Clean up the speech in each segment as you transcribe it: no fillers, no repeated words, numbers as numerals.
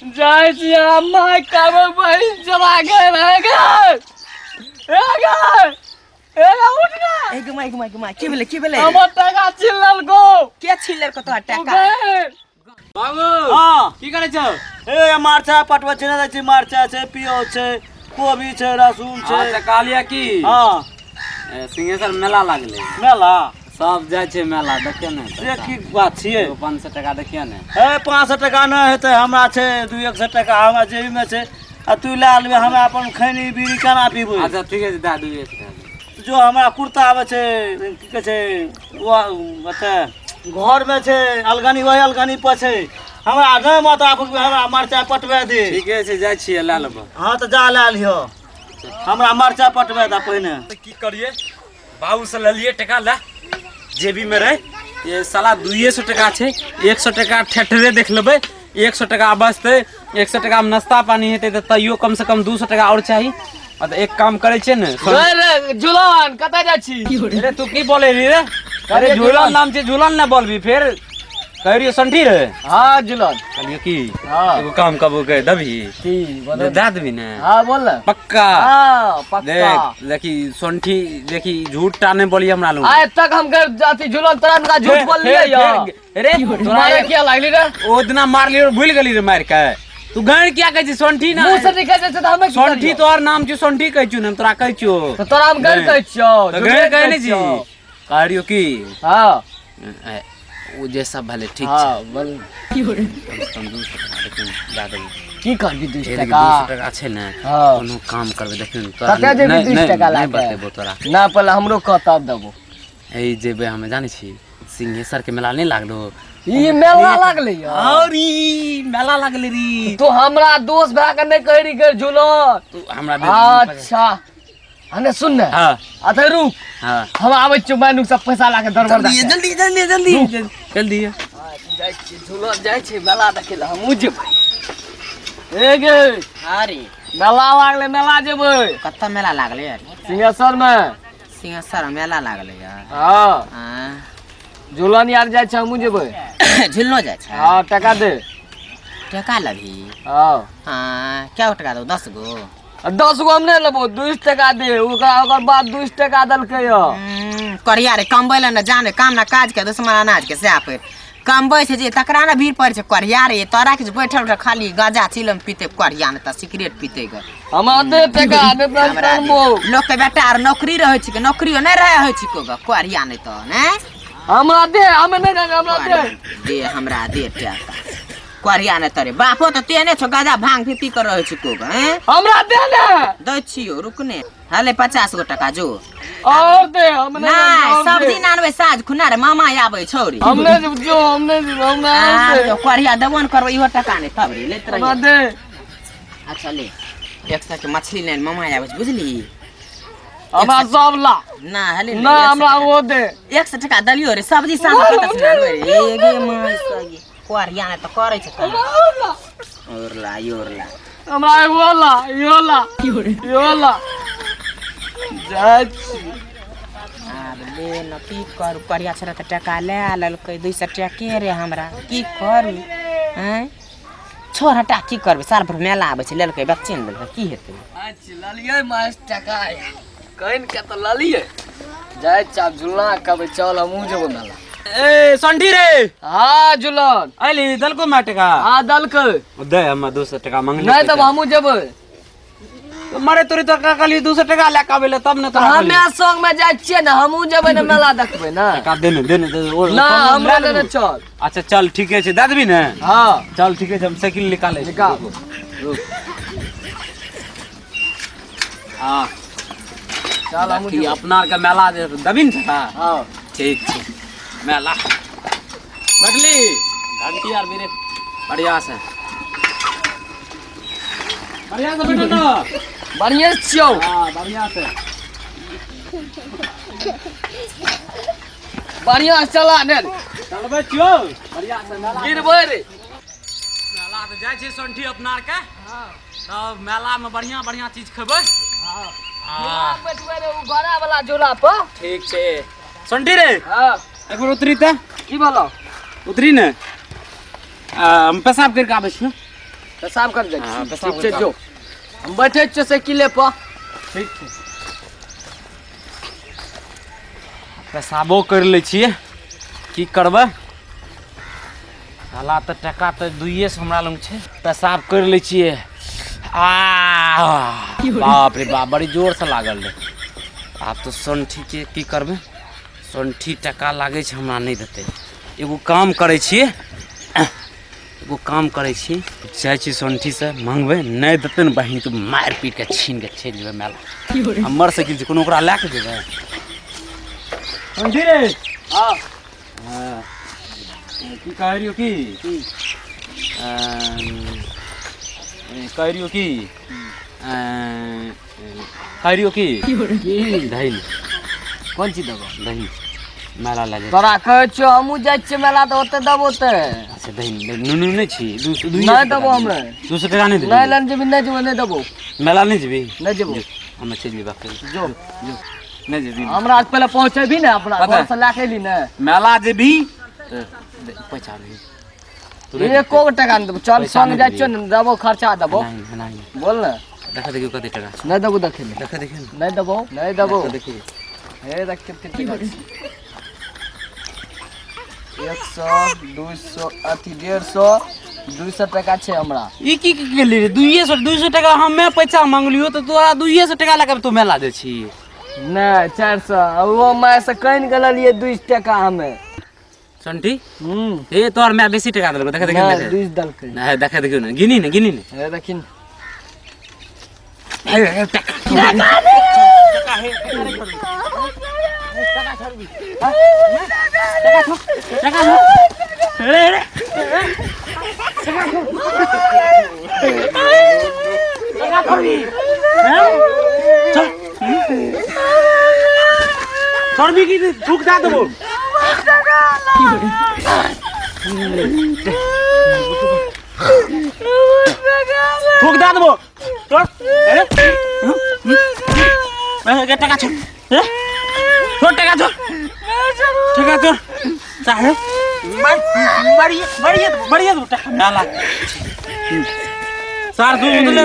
जाइ छी अम्मा काबो बहिन चला गेल हे गे, हे गे, हे गे, उठ गे। ए गे माय, गे माय, गे माय, की भेलै, की भेलै? हमर टाका छीन लेलको। के छीन लेलको तोहर टाका? बहिन। बाबू। हाँ। की करै छौ? ए, मरचा पटबै छै, नहि दै छी। मरचा छै, पियाज छै, कोबी छै, लहसुन छै। अच्छा, कहलियै की? हाँ। ए, सिंहेश्वर मेला लागलै। मेला? सब जाइ छै मेला देखियौ ने। से की बात छियै? एगो 500 टका देखियौ ने। ए, 500 टका नहि हेतै। हमरा छै 200-100 टका हमरा जेबीमे छै आ तू लए लेबै। हमरा अपन खैनी बीड़ी केना पीबै? अच्छा, ठीक छै, दए दू एक टका। जो, हमरा कुर्ता आबै छै, की कहै छै, ओ ओतऽ घरमे छै अलगनी, वही अलगनी पर छै। हमरा नहि माथा फुकबै, हमरा मरचाइ पटबै दे। ठीके छै, जाइ छियै, लए लेबो। हँ, तऽ जा, लए लिहऽ। हमरा मरचाइ पटबै दे पहिने। की करिए, बाबू से लेलिए टका, ले जेबी में रहे। ये साला 200 टका छै, 100 टका ठेठरे देख लेबै। 100 टका बचतै, 100 टका में नाश्ता पानी हेतै, तऽ तैयो कम से कम 200 टका और चाही। आ तऽ एक काम करै छियै ने। रे रे झुलन, कतऽ जाइ छी? अरे, तू की बोले रही रे? अरे, झूलन नाम छै, झूलन ने बोलबी। फेर कह रहियो संठी रे। हाँ झुलन। कहलियो की? हाँ। एगो काम कबो के दबही? की बोल? दए देबी ने? हाँ, बोल ना। पक्का? हाँ, पक्का। देख, देखी सोंठी, देखी, झूठ टा नहीं बोली हमरा लोग। आइ तक हम घर जाती झुलन, तोरा उनका झूठ बोल लियै यो। अरे, तोरा मारे किया लागली रे? ओ दिना मारली, भूल गेली रे मार के। तू गाड़ किया कहै छी सोंठी ना? मुंह से निकल जाइ छै तऽ हमे की सोंठी। करियौ? तोहर नाम छी सोंठी, कहै छु ने हम तोरा, कहै छियो। तऽ तोरा हम गाड़ि नहि। कहै छियौ? तऽ झूठे गाड़ि कहै नहि छी। छियौ। कहलियो की? हाँ। ए, ओ जे सब भेलै ठीक छै। हाँ, बोल। कम से कम 200 टका देखियौ ने, दए देबै। की करबी 200 हे देखी, टका? 200 टका छै ने। हाँ। कोनो काम करबै, देखियौ ने तोरा। कतऽ जेबही नहि 200 नहि टका नहि लए के? बतेबो तोरा। ना, पहिले हमरो कह तब देबो। ए, जेबै हमे, जानै छी, सिंहेश्वर के मेला नहीं लागलो? ई मेला लागलै यौ? और ई मेला लागले री। तू हमरा दोस्त भए के नहि कहै रही गे झूलन? तू हमरा दे। अच्छा, हने सुन ने। हाँ। अच्छा रुक। हाँ। हम आबै छियौ, मैनू सब पैसा ला के दरबर जल्दी जल्दी जल्दी जल्दी जल्दी। जाइ छियै झूलन, जाइ छै मेला देखै लए, हमहूँ जेबै। ए गे। अरे। मेला लागलै, मेला जेबै। कतऽ मेला लागलै यार? सिंहेश्वर मे। सिंहेश्वर मे मेला लागलै यार? हाँ। हाँ। झूलन यार जाइ छै, हमहूँ जेबै। झूलनो जाइ छै? हाँ, टका दे। टका लबही? हाँ। हाँ, क्या टका दो? 10 गो? आ 10 गो हम नहि लेबो, 2 टका दे। ओकरा ओकर बाद 2 टका देलकै यऽ। करिया रे, कमबै लए ने जाने, काम ना काज के दुश्मन अनाज के सएह पर कमबै छै जे तकरा ने भीड़ पड़ै छै। करिया रे, तोरा के जे बैठल बैठल खाली गांजा चिलम पीते, करिया ने तऽ सिगरेट पीते ग। हमरा दे टका, नहि तऽ हम हमरा दे। कमबो। लोक के बेटा आर नौकरी रहै छै, नौकरियो नहि रहै होइ छै ग, करिया नहि तऽ ने। हमरा दे, हमे नहि जाने, हमरा दे। दे, हमरा दे टका, करिया ने तरे बापो तऽ तेहने छौ, गांजा भांग पी पी कर रहै छै को ग, हैं? हमरा दे ने। दै छियौ, रुकने। हले 50 गो टका जो। और दे, हम नहीं नहीं, और दे। सब्जी ना आनबै साँझ खुना रे, मामा आबै छौ रे। हम नहीं जेब, जो हम नहीं जेब, हमरा और दे। करिया देबो ने करबै, इहो टका नहि तब रे लैत हमरा रहियै। दे। अच्छा ले, 100 के मछली ने मामा आबै छै, बुझली? हमरा सब ला। ना, हले ना, हमरा वो दे। 100 टका देलियो रे, सब्जी साँझ कतऽ से आनबै रे? ए गे माय सगी, करिया ने तऽ करै छै काम। और ला। और ला, और ला। हमरा एगो ला, इहो ला, इहो ला, जाइ छी। आब ले न, की करू? करिया छलै तऽ टका लए लेलकै, 200 टके रे, हमरा की करू? आँय, छोड़, हटा, की करबै? साल भर मेला आबै छै, लेलकै बच्चे ने देलकै, की हेतै? अच्छा, ललियै मास टका कहिन के तऽ ललियै। जाइ छी आब झुलना कहबै, चल हमहूँ जेबो मेला। ए संठी रे। हाँ झुलन। अइली, देलको मा टका? हाँ, देलकै। दे, हमरा 200 टका मंगली। नहि तब हमहूँ जेबै। मरे तोरी, तो का कहली 200 टका लए के आबै ले तब ने तोरा कहली। हमे संग में जाइ छियै ने, हमहूँ जेबै ने, मेला देखबै ने। टका दे ने, दे ने, दे, ओ- ना, कम हमरा लए लेने लेबो। चल। अच्छा चल, ठीके छै, दए देबी ने? हाँ। चल, ठीके छै, हम साइकिल निकालै छी। निकाल। रुक। हाँ। चल, हमहूँ देखी, जेबै। अपना आरके मेला जे देबी ने टका? हाँ। ठीक छै, मेला बदली घंटी आर मेरे बढ़िया से, बढ़िया से बैठो ना। बढ़िया से छियौ। हाँ, बढ़िया से। बढ़िया से चला ने। चलबै छियौ बढ़िया से मेला। गिरबै रे। मेला तऽ जाइ छै सोंठी अपना आरके, तब मेला में बढ़िया बढ़िया चीज खेबै। झूला बैठबै रे, उ घोड़ा वाला झूला पर। ठीक छै सोंठी रे। हाँ। एक बेर उतरी तऽ। की बोलो? उतरी ने, हम पेशाब करि कऽ आबै छियौ। पेशाब कर जाइ हाँ, छी। पेशाब ठीक छै कर। जो, हम बैठे छियै साइकिले पर। ठीक छै, पेशाबो करि लै छियै। की करबै, साला तऽ टका तऽ दुइए सए हमरा लग छै। पेशाब करि लै छियै। आ बाप रे बाप, बड़ी जोरसँ लागल रहै। आब तऽ सोनठीके की करबै? सोनठी टका लागै छै हमरा नहि देतै। एगो काम करै छियै, एगो काम करै छी, जाइ छी सोनठीसँ मांगबै। नहि देतै ने बहिनके मारि पीट कऽ छीन कऽ चलि जेबै मेला। हमर साइकिल छै, कोनो ओकरा लए कऽ जेबै? सोनठी रे। हाँ। हाँ, की कहै रहियौ? की कहै रहियौ? की कहै रहियौ? की दही? कोन चीज देबो? दही, मेला लए जाइ। तोरा कहै छियौ, हमहूँ जाइ छियै मेला तऽ ओतऽ देबो तऽ। अच्छा, दही नुनू नहि छी। दू सए नहि देबो हमे। 200 टका नहि देबही? नहि लऽ जेबी, नहि जेबो, नहि देबो। मेला नहि जेबही? नहि जेबो। हमे चलि जेबै अकेले। जो। नहि जेबही? हमरा पहिले पहुँचेबही ने अपना कतऽ? घर से लए के एली ने। मेला जेबही तऽ पैसा नहीं। एको गो टका नहि देबो। चल। पैसा संग नहि जाइ देबही। छियौ ने, देबो, खर्चा देबो। नहीं नहीं। बोल ने। देखा, देखियो कते टका छै। नहि देबो देखै ले। देखा, देखियो ने। नहि देबो, नहि देबो। देखा, देखियो। हे देख, कते टका छै। 100, 200, अथी 150, 200 टका छै हमरा। ई की की केली रे? 200, 200 टका हमे पैसा मांगलियो तऽ तोरा 200 टका लए कऽ तू मेला जाइ छी? नहि, 400, ओ माय से कनि के लेलियै 200 टका हमे। संटी। हूँ। ए तोहर माय बेसी टका देलको, देखा, देखियो। नहि। देखा। 200 देलकै। नहीं, देखा, देखियो ने, गिनी ने, गिनी ने। हे देखिन। हे, हे, टका टका रे रे। टका छोड़बी? चल, छोड़बी की थूक दे देबो? थूक दे देबो। चल, अरे टका छोड़, छोड़, टका छोड़, टका छोड़। चाहे मरिए मरिए मरिए देबो। टका नाला सार दू बदले।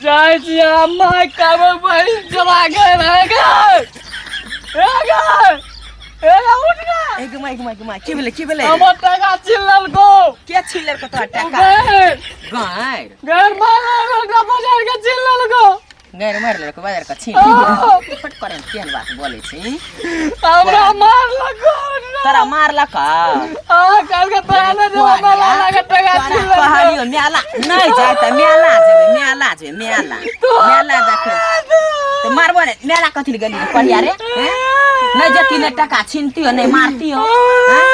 जाइ छियै अम्मा काबो बहिन चला गेल। हे गे, हे गे, हे गे, उठ गे। ए गे माय, गे माय, गे माय, की भेलै, की भेलै? हमर टका छीन लेलको। के छीन लेलको तोहर टका? गैर। गैर? गैर मार बाजार के छीन लेलको। गैर मारि लेलको बाजार के छीन? आह! फट करे, केहन बात बोलै छी? हमरा मारलको। तोरा मारलक? आ काल के तोरा नहि देबो मेला लगे, टका तोरा छीन लेलको। कहलियो मेला नहि जाय तऽ मेला जेबै, मेला जेबै, मेला, मेला देखै तऽ मारबो ने। मेला कथी लए गेली पढ़िया रे? हैं? नहि जती, नहि टका छीनतियो, नहि मारतियो। हैं?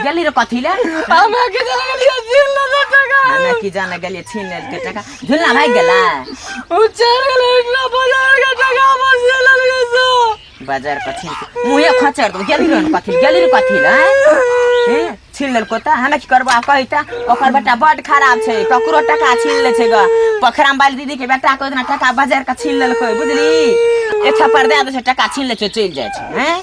गेली रे कथी ले? हमे की जाने गेलियै छीन लेलको टका। हमे की जाने गेलियै छीन लेलकै टका। झुलना भागि गेलै। उ चलि गेलै इतना बाजार के टका बस लेलकै सो। बाजार के छीन के मुँहे खचर दो। गेली रे कथी ले? गेली रे कथी ले? हैं? छीन लेलको तऽ हमे की करबो? आ कही तऽ ओकर बेटा बड खराब छै, ककरो टका छीन लै छै ग। पोखराम बाली दीदी के बेटा के ओतना टका बाजार के छीन लेलकै, बुझली? एक थप्पड़ दए दै छै, टका छीन लै छै, चलि जाइ छै। हैं,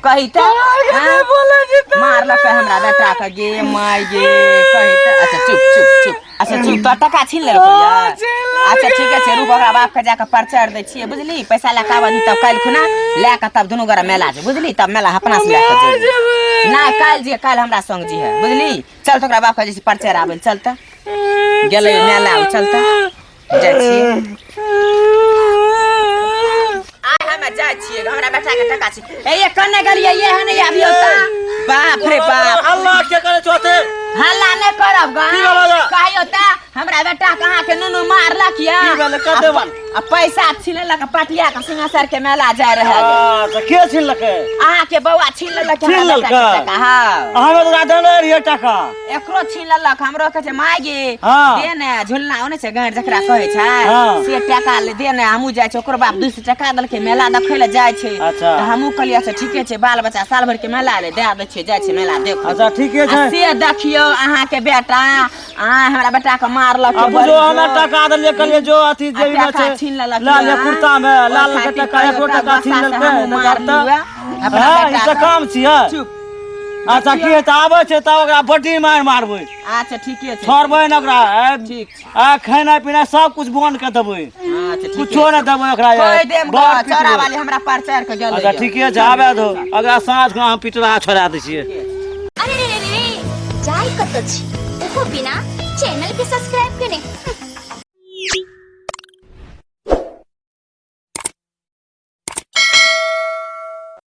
कही तऽ हैं? बोलै छी तऽ मारलकै हमरा बेटा के, गे माय गे। कही तऽ, अच्छा चुप, चुप, चुप, अच्छा चुप। तो टका छीन लेलको या? छीन लेलकै। अच्छा ठीक छै, रुक, ओकरा बाप के जाके परचार दै छियै, बुझली? पैसा लए कऽ आबऽ, तब काल्हि खुना लए कऽ तब दुनू गोरा मेला छै, बुझली? तब मेला अपना से लए कऽ जेबै। नहि, काल्हि जे काल्हि हमरा संग जी है, बुझली? चल तऽ ओकरा बाप के जे परचार आबै। चल तऽ गेलै मेला, चल तऽ जाइ छियै। आइ हमे जाइ छियै, हमरा बेटा के टका छी। ए ये कन्ने गेलियै? ये हने आबियौ तऽ। बाप रे बाप। हल्ला के करे चौथे? हल्ला नहि करब गा। की भेलै गे? कहियो तऽ हमरा बेटा के अहाँके नुनू मारलक या। की भेलै? कते बार? आ पैसा छीन लेलक। पटिया के सिंहेश्वर के मेला जाय रहे। अच्छा, के छीनलकै? अहाँके बौआ छीन लेलक छीन हमरा बेटा के लेलकै? टका। हँ। हमे तऽ देने रहियै टका। एकरो छीन लेलक। हमरो कहै छै माय गे, हाँ। दे ने झुलना, ओने छै गाँठ जकरा कहै छै। हाँ। से टका ले दे ने, हमहूँ जाइ छै। ओकरो बाप 200 टका देलकै, मेला देखै लए जाइ छै। अच्छा। तऽ हमहूँ कहलियै अच्छा ठीके छै, बाल बच्चा साल भरि के मेला ले दए दै छियै, जाइ छै मेला देख। अच्छा, ठीके आ छै। से देखियौ अहाँके बेटा आ हमरा बेटा के मारलक। आ बुझो, हमे टका देलियै, कहलियै जो अथी आ जेबीमे टका छै। छीन छीन लेलक ला ले कुर्ता में ला ले टका एको टका छीन लेलकै नहि करतै। अपना हँ, ई बेटा तऽ के। काम छियै। चुप। अच्छा की हेतै, आबै छै तब ओकरा बड्डी मारि मारबै। अच्छा ठीके छै। छोड़बै ने ओकरा। ठीक छै। आ खेनाइ पिनाइ सब कुछ बंद कऽ देबै। अच्छा ठीक। कुछो नहि देबै ओकरा। कहि देम। बड़ पिटबै। चौरा वाली हमरा पर चढ़ के गेलै। अच्छा ठीके छै, आबे दो, अगला साँझ के हम पिटला छोड़ा दै छियै। अरे रे रे रे, जाय कतऽ छी ओहो बिना चैनल के सब्सक्राइब।